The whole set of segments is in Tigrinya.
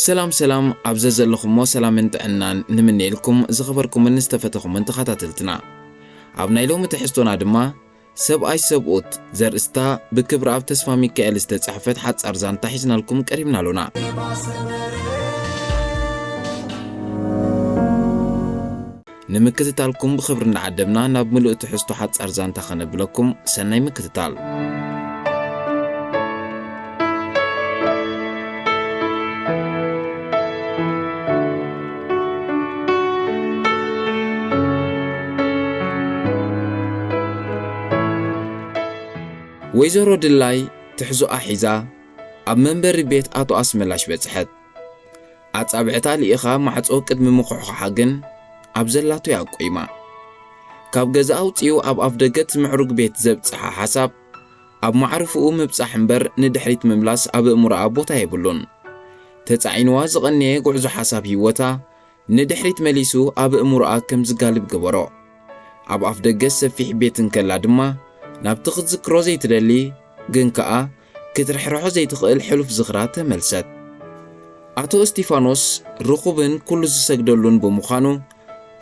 ሰላም ሰላም፣ ኣብ ዘዘለኹሞ ሰላምን ጥዕናን ንምነየልኩም ዝኸበርኩምን ዝተፈተኹምን ተኸታተልትና። ኣብ ናይ ሎሚ ትሕዝቶና ድማ ሰብኣይ ሰብኡት ዘርእስታ ብክብረኣብ ተስፋ ሚካኤል ዝተጻሕፈት ሓጻር ዛንታ ሒዝናልኩም ቀሪብና ኣሎና። ንምክትታልኩም ብኽብሪ እንዳዓደምና ናብ ምሉእ ትሕዝቶ ሓጻር ዛንታ ከነብለኩም ሰናይ ምክትታል። ወይዘሮ ድላይ ትሕዞኣ ሒዛ ኣብ መንበሪ ቤት ኣቶ ኣስመላሽ በጽሐት። ኣጻብዕታ ልኢኻ ማዕጾ ቅድሚ ምኹሕዃሓ ግን ኣብ ዘላቶ እያ ቆይማ። ካብ ገዛ ኣውጺኡ ኣብ ኣፍደገ እቲ ምዕሩግ ቤት ዘብጽሓ ሓሳብ ኣብ ማዕርፍኡ ምብጻሕ እምበር ንድሕሪት ምምላስ ኣብ ኣእምሮኣ ቦታ የብሉን። ተጻዒንዋ ዝቐነየ ጉዕዞ ሓሳብ ህይወታ ንድሕሪት መሊሱ ኣብ ኣእምሮኣ ከም ዝጋልብ ገበሮ። ኣብ ኣፍደገ ሰፊሕ ቤት እንከላ ድማ ናብቲ ክትዝክሮ ዘይትደሊ ግን ከኣ ክትርሕርሖ ዘይትኽእል ሕሉፍ ዝኽራ ተመልሰት። ኣቶ እስቲፋኖስ ርኹብን ኩሉ ዝሰግደሉን ብምዃኑ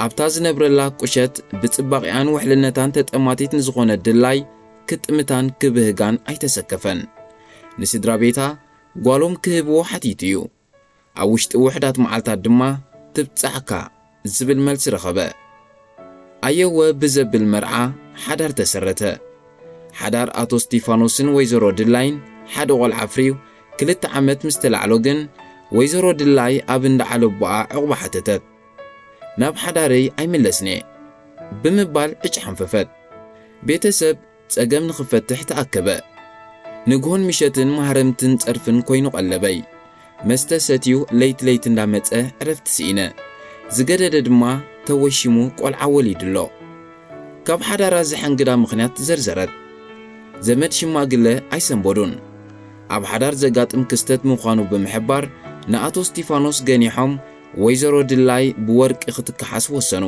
ኣብታ ዝነብረላ ቁሸት ብጽባቒኣን ውሕልነታን ተጠማቲት ንዝኾነ ድላይ ክጥምታን ክብህጋን ኣይተሰከፈን። ንስድራ ቤታ ጓሎም ክህብዎ ሓቲቱ እዩ። ኣብ ውሽጢ ውሑዳት መዓልታት ድማ ትብጻሕካ ዝብል መልሲ ረኸበ። ኣየወ ብዘብል መርዓ ሓዳር ተሰረተ። ሓዳር ኣቶ እስቲፋኖስን ወይዘሮ ድላይን ሓደ ቆልዓ ኣፍርዩ ክልተ ዓመት ምስ ተላዕሎ ግን ወይዘሮ ድላይ ኣብ እንዳ ዓለቦኣ ዕቑባ ሓተተት። ናብ ሓዳረይ ኣይምለስን'የ ብምባል ዕጭ ሓንፈፈት። ቤተሰብ ጸገም ንኽፈትሕ ተኣከበ። ንግሆን ምሸትን ማህረምትን ጸርፍን ኮይኑ ቀለበይ። መስተ ሰትዩ ለይት ለይት እንዳመጸ ዕረፍቲ ስኢነ። ዝገደደ ድማ ተወሺሙ ቆልዓ ወሊዱ ኣሎ። ካብ ሓዳራ ዘሐንግዳ ምኽንያት ዘርዘረት። ዘመድ ሽማግለ ኣይሰንበዱን። ኣብ ሓዳር ዘጋጥም ክስተት ምዃኑ ብምሕባር ንኣቶ እስቲፋኖስ ገኒሖም ወይዘሮ ድላይ ብወርቂ ክትከሓስ ወሰኑ።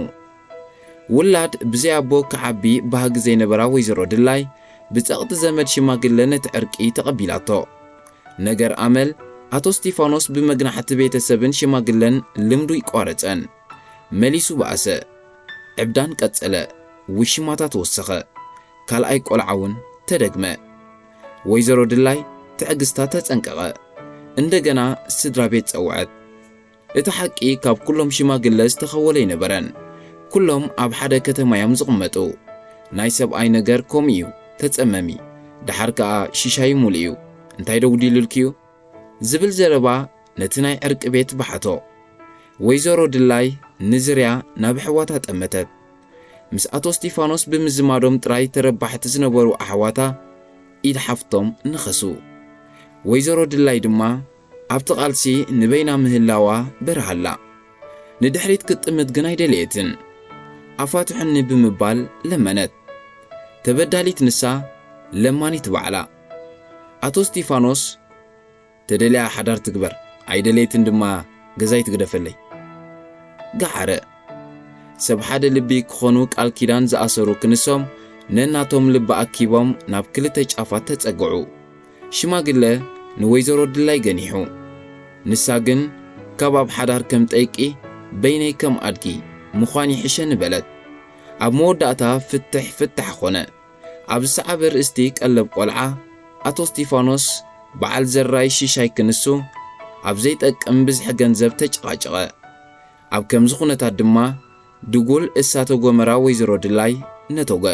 ውላድ ብዘይ ኣቦ ክዓቢ ባህጊ ዘይነበራ ወይዘሮ ድላይ ብጸቕጢ ዘመድ ሽማግለ ነቲ ዕርቂ ተቐቢላቶ። ነገር ኣመል ኣቶ እስቲፋኖስ ብመግናሕቲ ቤተሰብን ሽማግለን ልምዱ ይቋረጸን። መሊሱ በኣሰ። ዕብዳን ቀጸለ። ውሽማታት ወሰኸ። ካልኣይ ቆልዓ እውን ተደግመ። ወይዘሮ ድላይ ትዕግስታ ተጸንቀቐ። እንደገና ስድራ ቤት ጸውዐት። እቲ ሓቂ ካብ ኩሎም ሽማግለ ዝተኸወለ ኣይነበረን። ኩሎም ኣብ ሓደ ከተማ እዮም ዝቕመጡ። ናይ ሰብኣይ ነገር ከምኡ እዩ፣ ተጸመሚ። ደሓር ከኣ ሽሻይ ሙሉእ እዩ። እንታይ ዶ ጉዲሉልኪ እዩ? ዝብል ዘረባ ነቲ ናይ ዕርቂ ቤት በሓቶ። ወይዘሮ ድላይ ንዝርያ ናብ ኣሕዋታ ጠመተት። ምስ ኣቶ እስቲፋኖስ ብምዝማዶም ጥራይ ተረባሕቲ ዝነበሩ ኣሕዋታ ኢድ ሓፍቶም ነኸሱ። ወይዘሮ ድላይ ድማ ኣብቲ ቃልሲ ንበይና ምህላዋ በርሃላ። ንድሕሪት ክትጥምት ግን ኣይደለየትን። ኣፋትሑኒ ብምባል ለመነት። ተበዳሊት ንሳ፣ ለማኒት ባዕላ። ኣቶ እስቲፋኖስ፣ ተደልያ ሓዳር ትግበር፣ ኣይደለየትን ድማ ገዛይ ትግደፈለይ። ገዓረ። ሰብ ሓደ ልቢ ክኾኑ ቃል ኪዳን ዝኣሰሩ ክንሶም ነናቶም ልቢ ኣኪቦም ናብ ክልተ ጫፋት ተጸግዑ። ሽማግለ ንወይዘሮ ድላይ ገኒሑ። ንሳ ግን ካብ ኣብ ሓዳር ከም ጠይቂ በይነይ ከም ኣድጊ ምዃን ይሕሸኒ በለት። ኣብ መወዳእታ ፍትሕ ፍታሕ ኾነ። ኣብ ዝሰዓበ ርእስቲ ቀለብ ቆልዓ ኣቶ እስቲፋኖስ በዓል ዘራይ ሽሻይ ክንሱ ኣብ ዘይጠቅም ብዝሒ ገንዘብ ተጨቓጨቐ። ኣብ ከምዚ ኩነታት ድማ ድጉል እሳተ ጎመራ ወይዘሮ ድላይ ነተጎ።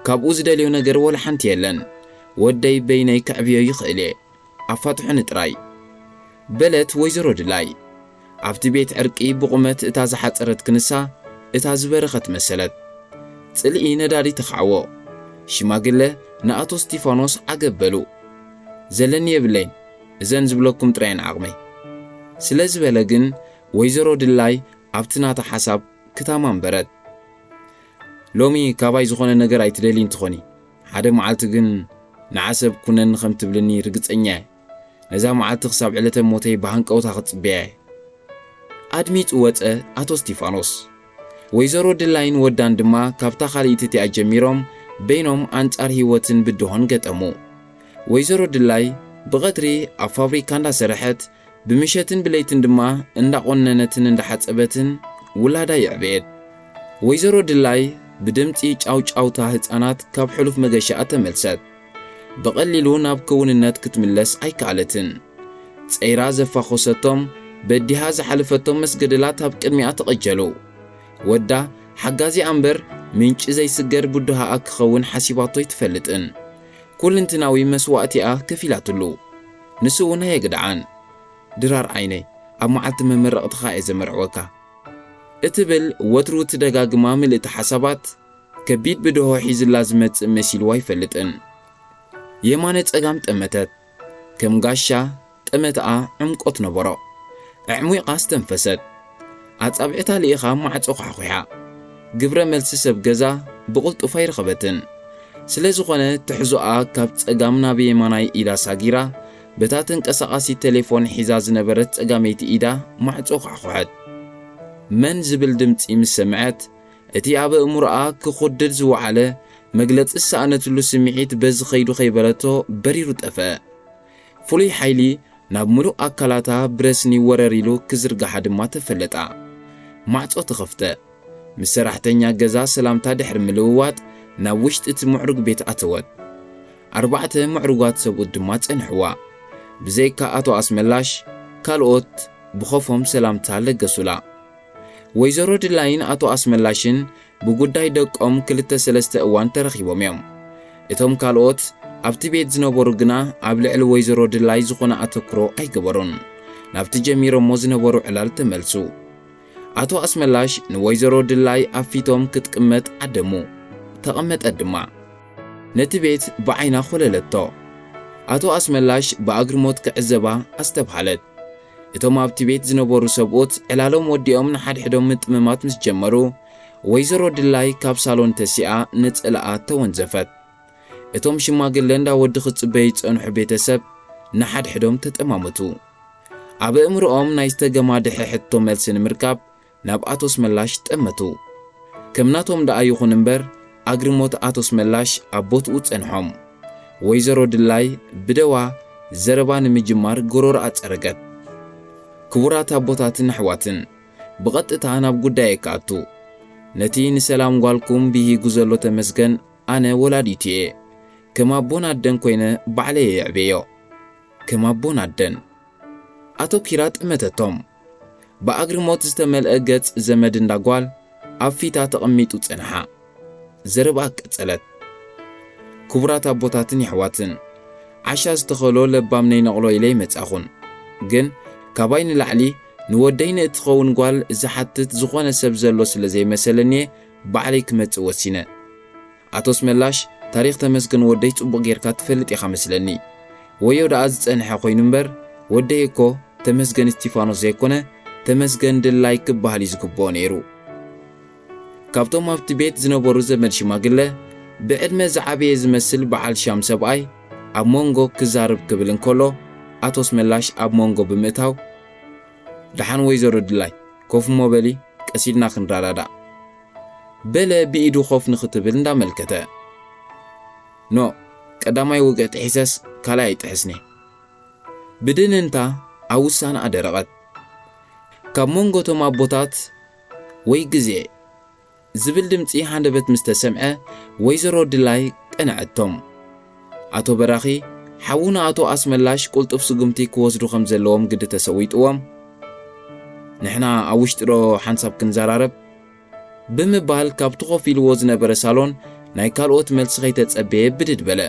ካብኡ ዝደልዮ ነገር ወላ ሓንቲ የለን። ወደይ በይነይ ከዕብዮ ይኽእል እየ። ኣፋትሑኒ ጥራይ። በለት ወይዘሮ ድላይ። ኣብቲ ቤት ዕርቂ ብቑመት እታ ዝሓጸረት ክንሳ እታ ዝበረኸት መሰለት። ጽልኢ ነዳዲ ተኻዕዎ። ሽማግለ ንኣቶ እስቲፋኖስ ዓገብ በሉ። ዘለኒ የብለይን፣ እዘን ዝብለኩም ጥራየን ዓቕመይ። ስለ ዝበለ ግን ወይዘሮ ድላይ ኣብቲ ናታ ሓሳብ ክታማ ኣንበረት። ሎሚ ካባይ ዝኾነ ነገር ኣይትደልይን ትኾኒ። ሓደ መዓልቲ ግን ንዓሰብ ኩነኒ ከም ትብልኒ ርግጸኛ እየ። ነዛ መዓልቲ ክሳብ ዕለተ ሞተይ ብሃንቀውታ ክጽበያ እየ። ኣድሚጹ ወጸ ኣቶ እስቲፋኖስ። ወይዘሮ ድላይን ወዳን ድማ ካብታ ካልኢት እቲኣ ጀሚሮም በይኖም ኣንጻር ህይወትን ብድሆን ገጠሙ። ወይዘሮ ድላይ ብቐትሪ ኣብ ፋብሪካ እንዳሰርሐት ብምሸትን ብለይትን ድማ እንዳቖነነትን እንዳሓጸበትን ውላዳ የዕበየት። ወይዘሮ ድላይ ብድምጺ ጫውጫውታ ህጻናት ካብ ሕሉፍ መገሻኣ ተመልሰት። ብቐሊሉ ናብ ክውንነት ክትምለስ ኣይከኣለትን። ጸይራ ዘፋኾሰቶም፣ በዲሃ ዝሓለፈቶም መስገደላት ኣብ ቅድሚኣ ተቐጀሉ። ወዳ ሓጋዚኣ እምበር ምንጪ ዘይስገር ብድሆኣ ክኸውን ሓሲባቶ ኣይትፈልጥን። ኩልንትናዊ መስዋእቲኣ ከፊላትሉ። ንሱ እውን ኣየግድዓን። ድራር ዓይነይ፣ ኣብ መዓልቲ መመረቕትኻ እየ ዘመርዕወካ። እትብል ወትሩ ትደጋግማ ምልእቲ ሓሳባት፣ ከቢድ ብድሆ ሒዝላ ዝመጽእ መሲልዋ ኣይፈልጥን። የማነ ጸጋም ጠመተት። ከም ጋሻ ጠመትኣ ዕምቆት ነበሮ። ኣዕሚቓ ኣስተንፈሰት። ኣጻብዕታ ልኢኻ ማዕጾ ኳሕኲሓ። ግብረ መልሲ ሰብ ገዛ ብቕልጡፍ ኣይረኸበትን። ስለ ዝኾነ ትሕዞኣ ካብ ጸጋም ናብ የማናይ ኢዳ ሳጊራ፣ በታ ተንቀሳቓሲት ቴሌፎን ሒዛ ዝነበረት ጸጋመይቲ ኢዳ ማዕጾ ኳሕኩሐት። መን ዝብል ድምጺ ምስ ሰምዐት፣ እቲ ኣብ ኣእምሮኣ ክኹድድ ዝወዓለ፣ መግለጺ ዝሰኣነትሉ ስምዒት በዚ ኸይዱ ከይበለቶ በሪሩ ጠፍአ። ፍሉይ ሓይሊ ናብ ምሉእ ኣካላታ ብረስኒ ወረር ኢሉ ክዝርግሓ ድማ ተፈለጣ። ማዕጾ ተኸፍተ። ምስ ሰራሕተኛ ገዛ ሰላምታ ድሕሪ ምልውዋጥ ናብ ውሽጢ እቲ ምዕሩግ ቤት ኣተወት። ኣርባዕተ ምዕሩጋት ሰብኡት ድማ ጸንሕዋ። ብዘይካ ኣቶ ኣስመላሽ ካልኦት ብኸፎም ሰላምታ ለገሱላ። ወይዘሮ ድላይን ኣቶ ኣስመላሽን ብጉዳይ ደቆም ክልተ ሰለስተ እዋን ተረኺቦም እዮም። እቶም ካልኦት ኣብቲ ቤት ዝነበሩ ግና ኣብ ልዕሊ ወይዘሮ ድላይ ዝኾነ ኣተኩሮ ኣይገበሩን። ናብቲ ጀሚሮሞ ዝነበሩ ዕላል ተመልሱ። ኣቶ ኣስመላሽ ንወይዘሮ ድላይ ኣፊቶም ክትቅመጥ ዓደሙ። ተቐመጠት ድማ። ነቲ ቤት ብዓይና ኾለለቶ። ኣቶ ኣስመላሽ ብኣግርሞት ክዕዘባ ኣስተብሃለት። እቶም ኣብቲ ቤት ዝነበሩ ሰብኡት ዕላሎም ወዲኦም ንሓድሕዶም ምጥምማት ምስ ጀመሩ፣ ወይዘሮ ድላይ ካብ ሳሎን ተሲኣ ነጸላኣ ተወንዘፈት። እቶም ሽማግለ እንዳ ወዲ ክጽበዩ ዝጸንሑ ቤተሰብ ንሓድሕዶም ተጠማመቱ። ኣብ ኣእምሮኦም ናይ ዝተገማድሐ ሕቶ መልሲ ንምርካብ ናብ ኣቶ ኣስመላሽ ጠመቱ። ከም ናቶም ደኣ ይኹን እምበር፣ ኣግርሞት ኣቶ ኣስመላሽ ኣብ ቦትኡ ጸንሖም። ወይዘሮ ድላይ ብደዋ ዘረባ ንምጅማር ጎሮሮኣ ጸረገት። ክቡራት ኣቦታትን ኣሕዋትን፣ ብቐጥታ ናብ ጉዳይ ክኣቱ። ነቲ ንሰላም ጓልኩም ብሂጉ ዘሎ ተመስገን ኣነ ወላዲቱ እየ። ከም ኣቦን ኣደን ኮይነ ባዕለይ እየ የዕብየዮ። ከም ኣቦን ኣደን። ኣተኲራ ጠመተቶም። ብኣግርሞት ዝተመልአ ገጽ ዘመድ እንዳ ጓል ኣብ ፊታ ተቐሚጡ ጸንሓ። ዘረባኣ ቀጸለት። ክቡራት ኣቦታትን የሕዋትን፣ ዓሻ ዝተኸሎ ለባም ነይነቕሎ ኢለ ይመጻኹን። ግን ካባይ ንላዕሊ ንወደይ ንእትኸውን ጓል ዝሓትት ዝኾነ ሰብ ዘሎ ስለ ዘይመሰለኒ እየ ባዕለይ ክመጽእ ወሲነ። ኣቶ ኣስመላሽ፣ ታሪኽ ተመስገን ወደይ ጽቡቕ ጌርካ ትፈልጥ ኢኻ መስለኒ። ወዮ ደኣ ዝጸንሐ ኮይኑ እምበር፣ ወደይ እኮ ተመስገን እስቲፋኖስ ዘይኮነ፣ ተመስገን ድላይ ክበሃል እዩ ዝግብኦ ነይሩ። ካብቶም ኣብቲ ቤት ዝነበሩ ዘመድ ሽማግለ፣ ብዕድመ ዝዓበየ ዝመስል በዓል ሻም ሰብኣይ ኣብ መንጎ ክዛረብ ክብል እንከሎ፣ ኣቶ ኣስመላሽ ኣብ መንጎ ብምእታው፣ "ደሓን ወይዘሮ ድላይ፣ ኮፍ እሞ በሊ፣ ቀስ ኢልና ክንረዳዳእ" በለ ብኢዱ ኮፍ ንኽትብል እንዳመልከተ። "ኖ፣ ቀዳማይ ወግዒ ጥሒሰስ ካልኣይ ኣይጥሕስኒ" ብድንንታ ኣብ ውሳነኣ ደረቐት። ካብ መንጎ እቶም ኣቦታት "ወይ ግዜ" ዝብል ድምጺ ሃንደበት ምስ ተሰምዐ፣ ወይዘሮ ድላይ ቀንዐቶም። ኣቶ በራኺ፣ ሓዉ ንኣቶ ኣስመላሽ ቅልጡፍ ስጉምቲ ክወስዱ ከም ዘለዎም ግዲ ተሰዊጥዎም፣ "ንሕና ኣብ ውሽጢ ዶ ሓንሳብ ክንዘራረብ?" ብምባል ካብቲ ኮፍ ኢልዎ ዝነበረ ሳሎን ናይ ካልኦት መልሲ ከይተጸበየ ብድድ በለ።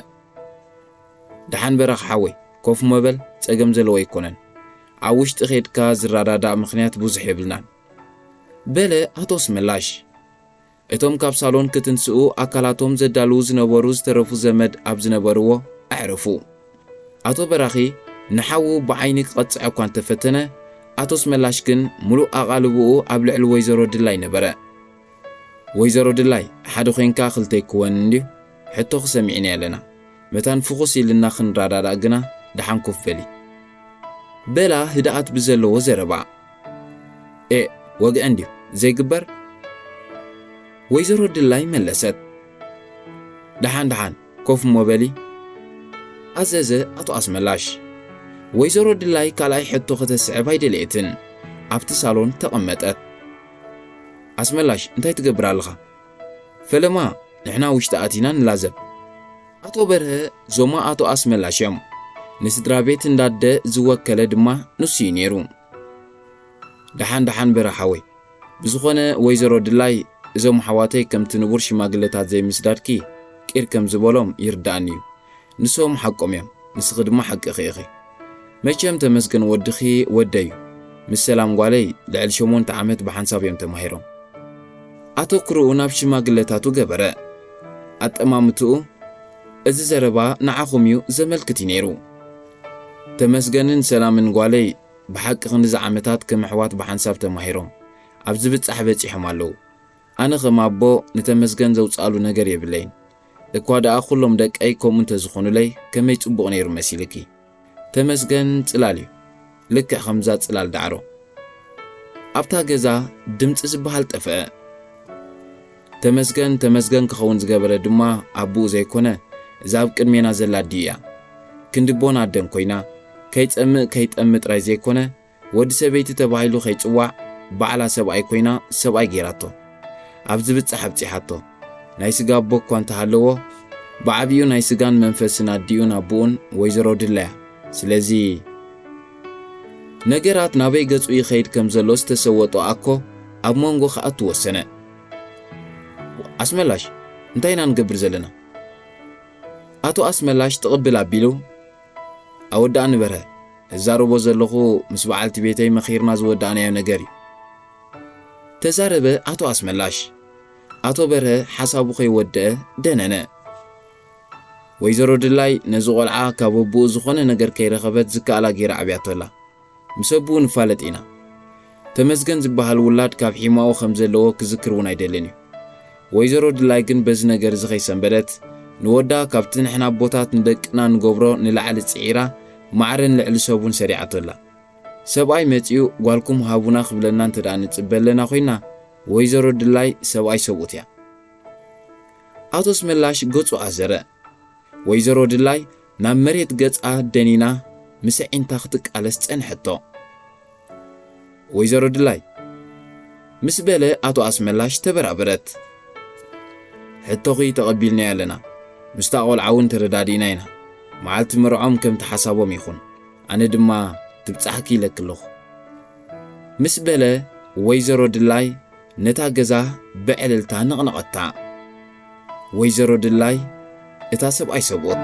"ደሓን በራኺ ሓወይ፣ ኮፍ እሞ በል፣ ጸገም ዘለዎ ኣይኮነን። ኣብ ውሽጢ ኬድካ ዝረዳዳእ ምኽንያት ብዙሕ የብልናን" በለ ኣቶ ኣስመላሽ። እቶም ካብ ሳሎን ክትንስኡ ኣካላቶም ዘዳልዉ ዝነበሩ ዝተረፉ ዘመድ ኣብ ዝነበርዎ ኣዕረፉ። ኣቶ በራኺ ንሓዉ ብዓይኒ ክቐጽዕ እኳ እንተፈተነ፣ ኣቶ ኣስመላሽ ግን ምሉእ ኣቓልቦኡ ኣብ ልዕሊ ወይዘሮ ድላይ ነበረ። "ወይዘሮ ድላይ፣ ሓደ ኮይንካ ክልተ ኣይክወንን ድዩ? ሕቶኺ ሰሚዕናዮ ኣለና። መታን ፍኹስ ኢልና ክንረዳዳእ ግና ደሓን ኮፍ በሊ" በላ ህድኣት ብዘለዎ ዘረባ። "ኤእ፣ ወግዒ እንድዩ ዘይግበር?" ወይዘሮ ድላይ መለሰት። "ደሓን ደሓን፣ ኮፍ እሞ በሊ" ኣዘዘ ኣቶ ኣስመላሽ። ወይዘሮ ድላይ ካልኣይ ሕቶ ከተስዕብ ኣይደለየትን። ኣብቲ ሳሎን ተቐመጠት። ኣስመላሽ፣ እንታይ ትገብር ኣለኻ? ፈለማ ንሕና ውሽጢ ኣቲና ንላዘብ። ኣቶ በርሀ ዞማ ኣቶ ኣስመላሽ እዮም። ንስድራ ቤት እንዳደ ዝወከለ ድማ ንሱ እዩ ነይሩ። ደሓን ደሓን በርሀ ሓወይ። ብዝኾነ ወይዘሮ ድላይ እዞም ኣሕዋተይ ከምቲ ንቡር ሽማግለታት ዘይምስዳድኪ ቂር ከም ዝበሎም ይርድኣኒ እዩ። ንሶም ሓቆም እዮም፣ ንስኺ ድማ ሓቅኺ ኢኺ። መቸም ተመስገን ወድኺ ወደይ እዩ። ምስ ሰላም ጓለይ ልዕሊ ሸሞንተ ዓመት ብሓንሳብ እዮም ተማሂሮም። ኣተኩርኡ ናብ ሽማግለታቱ ገበረ። ኣጠማምትኡ፣ እዚ ዘረባ ንዓኹም እዩ ዘመልክት እዩ ነይሩ። ተመስገንን ሰላምን ጓለይ ብሓቂ ክንድዚ ዓመታት ከም ኣሕዋት ብሓንሳብ ተማሂሮም ኣብ ዝብጻሕ በጺሖም ኣለዉ። ኣነ ከም ኣቦ ንተመስገን ዘውጽኣሉ ነገር የብለይን። እኳ ደኣ ኩሎም ደቀይ ከምኡ እንተዝኾኑለይ ከመይ ጽቡቕ ነይሩ መሲልኪ። ተመስገን ጽላል እዩ። ልክዕ ከምዛ ጽላል ዳዕሮ። ኣብታ ገዛ ድምጺ ዝበሃል ጠፍአ። ተመስገን፣ ተመስገን ክኸውን ዝገበረ ድማ ኣቦኡ ዘይኮነ፣ እዛ ኣብ ቅድሜና ዘላ ኣዲኡ እያ። ክንዲ ቦን ኣደን ኮይና፣ ከይጸምእ ከይጠሚ ጥራይ ዘይኮነ፣ ወዲ ሰበይቲ ተባሂሉ ከይጽዋዕ፣ ባዕላ ሰብኣይ ኮይና ሰብኣይ ገይራቶ። ኣብ ዝብጻሕ ኣብጺሓቶ። ናይ ስጋ ኣቦ እኳ እንተሃለዎ፣ ብዓቢኡ ናይ ስጋን መንፈስን ኣዲኡን ኣቦኡን ወይዘሮ ድላያ። ስለዚ ነገራት ናበይ ገጹ ይኸይድ ከም ዘሎ ዝተሰወጦ ኣኮ ኣብ መንጎ ክኣቱ ወሰነ። ኣስመላሽ፣ እንታይ ኢና ንገብር ዘለና? ኣቶ ኣስመላሽ ጥቕብል ኣቢሉ፣ ኣወዳእኒ በርሀ፣ እዛረቦ ዘለኹ ምስ በዓልቲ ቤተይ መኺርና ዝወዳእናዮ ነገር እዩ። ተዛረበ ኣቶ ኣስመላሽ። ኣቶ በርሀ ሓሳቡ ከይወደአ ደነነ። ወይዘሮ ድላይ ነዚ ቆልዓ ካብ ኣቦኡ ዝኾነ ነገር ከይረኸበት ዝከኣላ ገይራ ዓብያቶ ኣላ። ምስ ኣቦኡ ንፋለጥ ኢና። ተመስገን ዝበሃል ውላድ ካብ ሒማኡ ከም ዘለዎ ክዝክር እውን ኣይደልን እዩ። ወይዘሮ ድላይ ግን በዚ ነገር እዚ ከይሰንበደት፣ ንወዳ ካብቲ ንሕና ኣቦታት ንደቅና ንገብሮ ንላዕሊ ጽዒራ፣ ማዕረን ልዕሊ ሰቡን ሰሪዓቶ ኣላ። ሰብኣይ መጺኡ ጓልኩም ሃቡና ክብለና እንተ ደኣ ንጽበ ኣለና ኮይና፣ ወይዘሮ ድላይ ሰብኣይ ሰብኡት እያ። ኣቶ ኣስመላሽ ገጹ ኣዘረ። ወይዘሮ ድላይ ናብ መሬት ገጻ ደኒና ምስ ኣዒንታ ክትቃለስ ጸንሐቶ። ወይዘሮ ድላይ፣ ምስ በለ ኣቶ ኣስመላሽ ተበራበረት። ሕቶኺ ተቐቢልናዮ ኣለና። ምስታ ቆልዓ እውን ተረዳዲእና ኢና። መዓልቲ መርዖም ከምቲ ሓሳቦም ይኹን። ኣነ ድማ ትብጻሕኪ ኢለኪ ኣለኹ። ምስ በለ ወይዘሮ ድላይ ነታ ገዛ ብዕልልታ ነቕነቐታ። ወይዘሮ ድላይ እታ ሰብኣይ ሰብኡት።